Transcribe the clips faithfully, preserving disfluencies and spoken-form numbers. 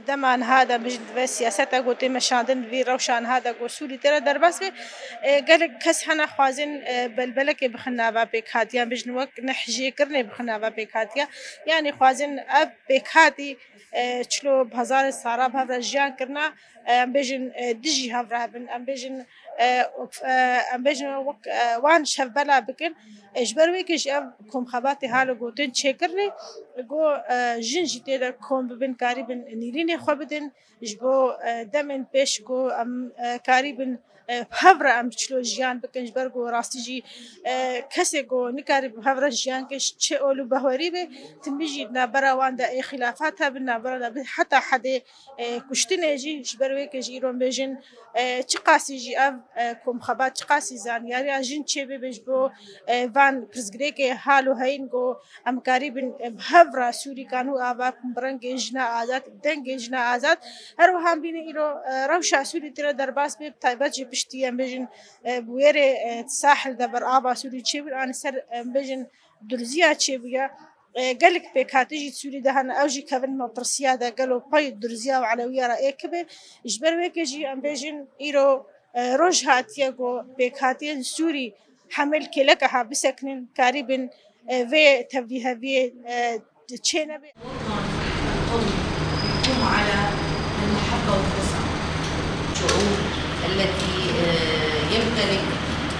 Dema niha de, em bêjin, divê siyaseta ku tê meşandin, bi vî rewşa niha de ku Sûrî tê re derbas be, e, gelek kes hene xwazin, e, belbelekê bixin nava pêkhatiyan, bêjin wek nehjêkirinê bixin nava pêkhatiya. Yanî xwazin ev pêkhatî, e, çilo hezarê sala bi hev re jiyan kirina, e, em bêjin, e, dijî hev re hebin, em bêjin, e, e, em bêjin wek, e, wan şevbela bikin. E, ji ber wê ke jî ev komxebatê halo gotin çêkirinê, go, e, jin jî tê de kom bibin, karîbin nîrînê xwe bidin. Ji bo, e, demên pêş go em, e, karîbin, e, bi hev re em çilo jiyan bikin, ji ber go rastî jî, e, kesê go nikarî bi hev re jiyan ke çi ol û behwerî be, timî jî di navbera wan de ê xîlafat hebin, navbera de bi heta hedê, e, kuştinê jî, ji ber wê ke jî îro em bêjin, e, çiqasî jî ev, e, komxebat, çiqasî zanyariya jin çêbibe ji bo, e, van pirsgirêkê halo heyîn go em karîbin, e, bi hev re Sûrî kanû ava bi rengê jina azad, bi dengê jina azad. Her wiha em bînin îro, e, rewşa Sûrî tê re derbas bê, bi taybet jî piştî em bêjin, e, bûyerê, e, sahil de ber ava Sûrî çêbûn, anî ser, em bêjin, durziya çêbûye. E, gelek pêkhatî jî Sûrî de hene, ew jî kevin metirsiya de gelo pey durziya û elewiya re ê kibe. Ji ber wê ke jî em bêjin îro, e, roj hatiye ku pêkhatiyên Sûrî hemil kêleka ha bisekinin, karîbin, e, vê tevlîheviyê, e, çê nebe. الحب والخصام. الشعوب التي، آه، يمتلك،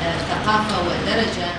آه، ثقافة ودرجة.